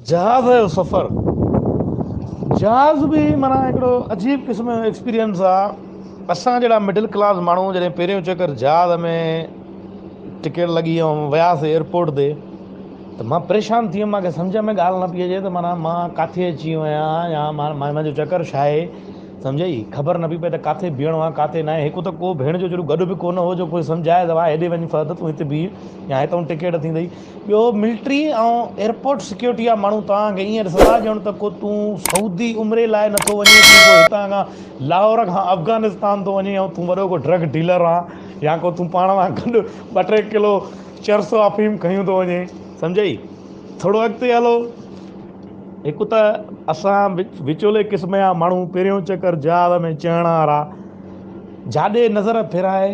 جهاز جو سفر، جهاز به معنيٰ هڪڙو عجيب قسم جو ايڪسپيرينس آ. اسان جهڙا مڊل ڪلاس ماڻهو جڏهن پهريون چڪر جهاز ۾ ٽڪيٽ لڳي ۽ وياسي ايئرپورٽ تي ته مان پريشان ٿي ويم. مانکي سمجهه ۾ ڳالهه نه پئي اچي ته معنيٰ مان ڪاٿي اچي ويو آهيان يا منهنجو چڪر ڇا آهي. سمجهئي خبر نه پئي پئي ته ڪاٿي بيهڻو آهي ڪاٿي ناهي. هڪ ته ڪو ڀيڻ جو چريو گڏ به ڪونه هو جو ڪوئي سمجهائي ته ڀاء هيڏي وڃ فهد تون هتي بيهه يا هتان ٽڪيٽ ٿيندئي. ٻيو ملٽري ۽ ايئرپورٽ سيڪيورٽي جا ماڻهو توهان کي ائين ڏسندا ڄڻ ته ڪو تون سعودي عمري لاء نٿو وڃين، تون ڪو هتان کان لاهور کان افغانستان ٿو وڃين ۽ تون وڏو ڪو ڊرگ ڊيلر آن يا ڪو تون پاڻ سان گڏ ٻه ٽي ڪلو چرس آفيم کنيون ٿو وڃين. سمجهئي؟ ٿورو اڳتي هلو. هڪ ته اسان وچولي قسم جا ماڻهو پهريون چڪر جهاز ۾ چڙهڻ وارا جاڏي نظر ڦيرائي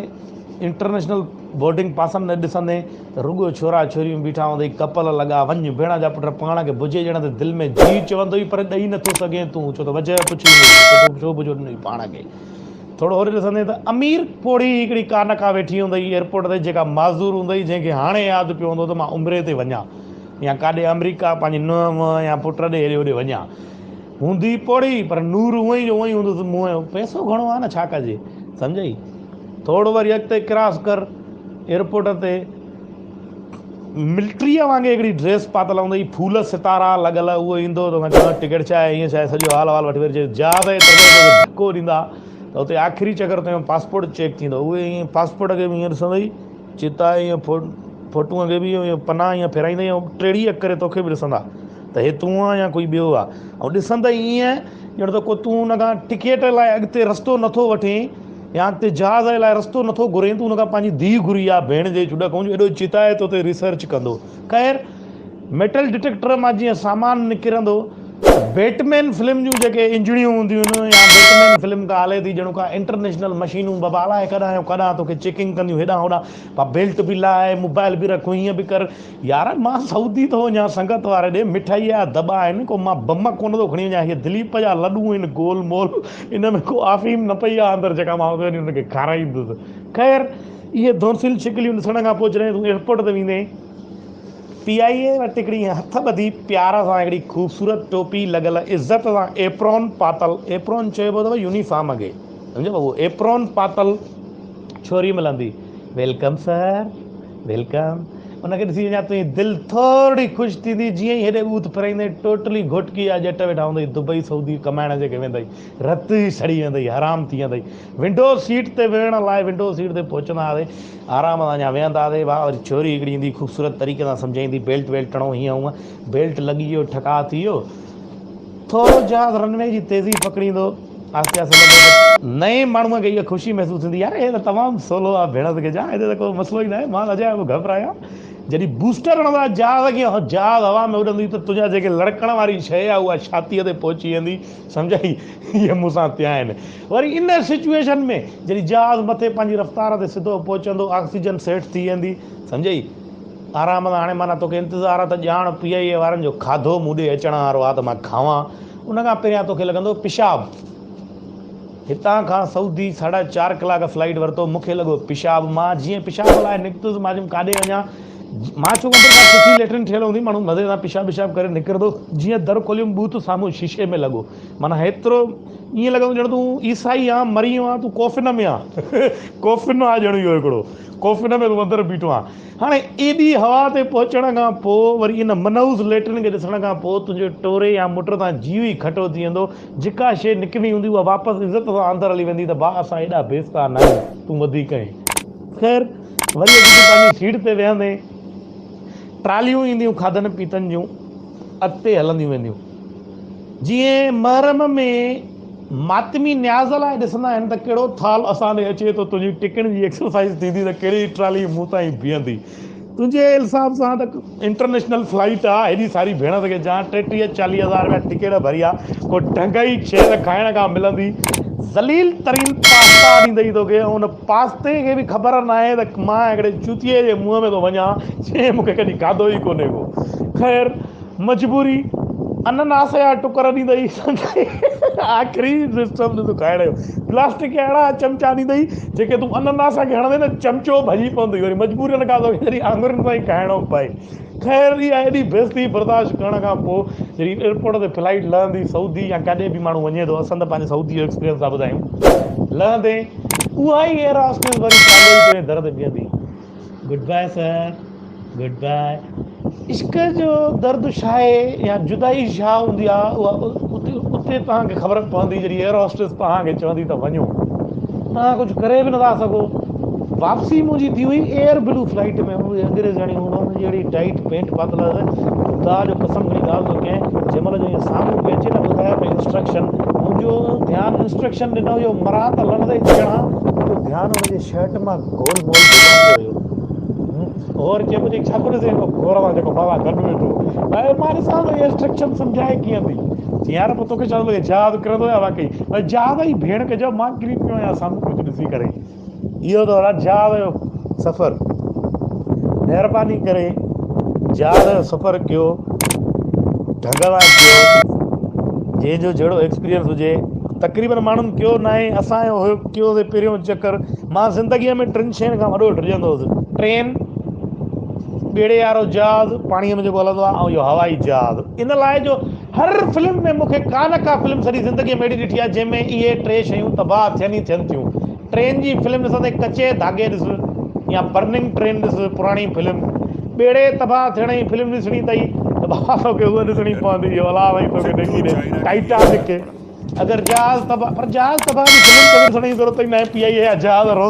انٽرنيشنل بورڊنگ پاسن نه ڏسندين ته رڳو ڇورا ڇوريون بيٺا هوندئي، ڪپل لڳا، وڃ ڀيڻ جا پٽ پاڻ کي بجي ڄڻ ته دل ۾ جيء چوندوئي پر ڏئي نٿو سگهين تون ڇو ته وجهه پڇي ايندئي ته تو ڇو بجو ڏنوئي پاڻ کي. ٿورو هوري ڏسندين ته امير پوڙهي هڪڙي ڪا نه ڪا ويٺي هوندئي ايئرپورٽ تي جيڪا معذور هوندئي جنهن کي هاڻي ياد پيو هوندو ته مان عمري تي وڃان يا ڪاڏي آمريڪا پنهنجي نونهن ونهن يا پٽ ڏي هيڏي هوڏي وڃان. هوندي پوڙهي پر نور اونئي جو اونئي هوندس منهن جو پئسو گهڻو آهي نه ڇا ڪجي سمجهئي. ٿورو وري اڳتي ڪراس ڪر ايئرپورٽ تي ملٽريء وانگي هڪڙي ڊريس پاتل هوندئي ڦول ستارا لڳل اهو ايندو توکان چوندو ٽڪيٽ ڇا آهي هيئن ڇا آهي سڄو حال احوال وٺي وري چئي جهاز جي طرف توکي ڌڪو ڏيندا ته اتي آخري چڪر تنهنجو پاسپورٽ چيڪ ٿيندو اهي ائين پاسپورٽ کي به ائين ڏسندئي چتائي ائين فوٽوء کي به ائين پنا ائين ڦيرائيندئي ۽ ٽيڙي اک ڪري توکي به ڏسندا ته هي تون آن يا ڪوئي ٻيو آ ۽ ڏسندئي ائين ڄڻ ته ڪو تون ان کان ٽڪيٽ لاء اڳتي رستو نٿو وٺين يا اڳتي جهاز لاء رستو نٿو گهرين، تون ان کان پنهنجي ڌيء گهري آ ڀيڻ جي چڏ کان جو ايڏو چتائي تو تي ريسرچ ڪندو. خير ميٽل ڊٽيڪٽر مان جيئن سامان نڪرندو ته بيٽ مين فلم جون جيڪي انجڻيون هونديون آهن يا بيٽ مين فلم ڪا هلي ٿي ڄڻ ڪا انٽرنيشنل مشينون بابا الائي ڪڏهن جو ڪڏهن توکي چيڪنگ ڪنديون هيڏانهن هوڏانهن با بيلٽ به لاهه موبائل به رک هيئن به ڪر يار مان سعودي ٿو وڃان سنگت واري ڏي مٺائي جا دٻا آهن ڪو مان بم ڪونه ٿو کڻي وڃان هي دليپ جا لڏون آهن گول مول ان ۾ ڪو آفيم نه پئي آهي اندر جيڪا مان اتي وڃي ان کي کارائيندس خير اهي ڌونسيل شڪليون ڏسڻ کان پوء جڏهن تون ايئرپورٽ تي ويندين پي آء اي وٽ هڪڙي هٿ ٻڌي پيار سان هڪڙي خوبصورت ٽوپي لڳل عزت سان ايپرون پاتل ايپرون چئبو اٿو يونيفارم کي سمجهو اهو ايپرون پاتل ڇوري ملندي welcome sir welcome ان کي ڏسي اڃا تنهنجي دل ٿورڙي خوش ٿيندي جيئن ئي هيڏي ٻوٿ ڦرائيندين ٽوٽلي گهوٽڪي جا ڄٽ ويٺا هوندئي دبئي سعودي ڪمائڻ جيڪي ويندئي رت ئي سڙي ويندئي حرام ٿي ويندئي ونڊو سيٽ تي ويهڻ لاء ونڊو سيٽ تي پهچنداسي آرام سان اڃا ويهنداسي ڀاء وري ڇوري هڪڙي ايندي خوبصورت طريقي سان سمجهائيندي بيلٽ ويلٽ هڻو هيئن هونئن بيلٽ لڳي ويو ٺڪاء ٿي ويو ٿورو جهاز رن وي جي تيزي پڪڙيندو آهستي آهستي لڳو ته نئين ماڻهوء کي اها خوشي محسوس ٿيندي يار هي ته تمام سولو آهي ڀيڻس کي جا هتي ته ڪو مسئلو ئي ناهي مان ته اجايو پيو گهٻرايان جڏهن بوسٽر هڻندا جهاز کي ۽ جهاز هوا ۾ اڏندي ته تنهنجا جيڪي لڙڪڻ واري شيء آهي اها ڇاتيء تي پهچي ويندي سمجهئي اهي مون سان ٿيا آهن وري ان سچوئيشن ۾ جڏهن جهاز مٿي پنهنجي رفتار تي سڌو پهچندو آڪسيجن سيٽ ٿي ويندي سمجهئي آرام سان هاڻي معنيٰ توکي انتظار آ ته ڄاڻ پي آء اي وارن جو کاڌو مون ڏي اچڻ وارو آ ته مان کاوان. ان کان پهريان توکي لڳندو پيشاب. هتان کان سعودي ساڍا چار ڪلاڪ فلائيٽ ورتو مون کي لڳو پيشاب. مان جيئن پيشاب لاء نڪتس مان چيم ڪاڏي وڃان. مان چيو اندر ڪا سٺي ليٽرين ٺهيل هوندي ماڻهو مزي سان پيشاب ويشاب ڪري نڪرندو. جيئن در کوليم ٻوٿ سامهون شيشي ۾ لڳو. معنيٰ هيترو ائين لڳندو ڄڻ تون عيسائي آن مري ويو آن تون ڪوفن ۾ آن. ڪوفن آ ڄڻ اهو هڪڙو. ڪوفن ۾ تون اندر بيٺو آن. هاڻي ايڏي هوا تي پهچڻ کان پوء وري ان منحوس ليٽرين کي ڏسڻ کان پوء تنهنجي ٽوري يا مٽ تان جيء ئي کٽو ٿي ويندو. جيڪا شيء نڪرڻي هوندي اها واپس عزت سان اندر هلي ويندي ته ڀاء اسان ايڏا بيستا ناهيون تون وڌيڪ آهين. خير وري اچي تون پنهنجي سيٽ تي ويهندين. ٽراليون اينديون کاڌن پيتن جون اڳتي هلنديون وينديون. جيئن محرم ۾ ماتمي نياز لاء ڏسندا آهن ته ڪهڙو ٿالهه اسان ڏي اچي ٿو، تنهنجي ٽڪڻ جي ايڪسرسائيز ٿيندي ته ڪهڙي ٽرالي مون تائين بيهندي. تنهنجي حساب سان ته انٽرنيشنل فلائيٽ آ، هيڏي ساري ڀيڻس کي جان ٽيٽيهه چاليهه هزار رپيا ٽڪيٽ ڀري آ، ڪو ڍنگئي شيء ته کائڻ کان ملندي. ذليل ترين پاستا ڏيندئي توکي ۽ ان پاستي کي به خبر ناهي ته مان هڪڙي چوتيي جي منهن ۾ ٿو وڃان جنهن مون کي ڪڏهن کاڌو ئي ڪونهي ڪو. خير. مجبوري انناس جا ٽڪر ڏيندئي آخري سسٽم ڏس کائڻ جو پلاسٽڪ جا اهڙا چمچا ڏيندئي جيڪي تون انناس کي هڻندين نه چمچو ڀڄي پوندئي وري مجبورين کان توکي جڏهن آڱرين سان ئي کائڻو پئي. خير اها ايڏي بيعزتي برداشت ڪرڻ کان پوء جڏهن ايئرپورٽ تي فلائيٽ لهندي سعودي يا ڪاڏي به ماڻهو وڃي ٿو اسان ته پنهنجي سعودي جو ايڪسپيرينس ٿا ٻڌايون لهندي اها ئي ايئر هوسٽس وري ساڳيو ئي تنهنجي در تي بيهندي گڊ باء سر گڊ باء عشق جو درد ڇا آهي يا جدائي ڇا هوندي آهي اها اتي اتي توهان کي خبر پوندي جڏهن ايئر هوسٽس توهان کي چوندي ته وڃو توهان ڪجهه ڪري به نٿا سگهو واپسي منهنجي ٿي هئي ايئر بلو فلائيٽ ۾ اهي انگريزياڻي هن جي اهڙي ٽائيٽ پينٽ پاتل هئس خدا جو قسم کڻي ڳالهه ٿو ڪيان جنهن مهل جو ائين سامهون پئي اچي نه ٻڌايا پئي انسٽرڪشن منهنجو ڌيان انسٽرڪشن ڏنو هيو مران ته لهندي چڙهان منهنجو ڌيان هن جي شرٽ مان گول مول ڊزائن تي هيو اور چئي پيو ڇا ٿو ڏسين گور سان جيڪو مان سان گڏ ويٺو هو مان ڏسان ٿو انسٽرڪشن سمجهائي ڪيئن ٿي چي يار پوء توکي ڇا ٿو لڳي جهاز ڪرندو يا واقعي جهاز جي ڀيڻ کي چيو مان ڪري پيو آهيان سامهون ڪجهه ڏسي ڪري اهو ته وڏا جهاز جو سفر مهرباني ڪري جهاز جو سفر ڪيو ڍنگ سان ڪيو جنهن جو جهڙو ايڪسپيرينس هجي تقريبن ماڻهن ڪيو ناهي اسان جو هيو ڪيو سي پهريون چڪر مان زندگيء ۾ ٽن شين کان وڏو ڊڄندو هوس ٽرين ٻيڙي وارو جهاز پاڻيء ۾ جيڪو هلندو آهي ۽ اهو هوائي جهاز ان لاء جو هر فلم ۾ مون کي ڪا نه ڪا فلم سڄي زندگيء ۾ اهڙي ڏٺي آهي جنهن ۾ اهي ٽي شيون تباهه ٿين ئي ٿين ٿيون ٽرين جي فلم ڏسندي ڪچي ڌاڳي ڏس يا برننگ ٽرين ڏس پراڻي فلم ٻيڙي تباهه ٿيڻ جي فلم ڏسڻي اٿئي ته بابا توکي اها ڏسڻي پوندي اهو الله سائين توکي ڏيکي ڏي ٽائيٽانڪ اگر جهاز تباهه پر جهاز تباهه جي فلم ته ڏسڻ جي ضرورت ئي ناهي پي آئي اي جا جهاز روز.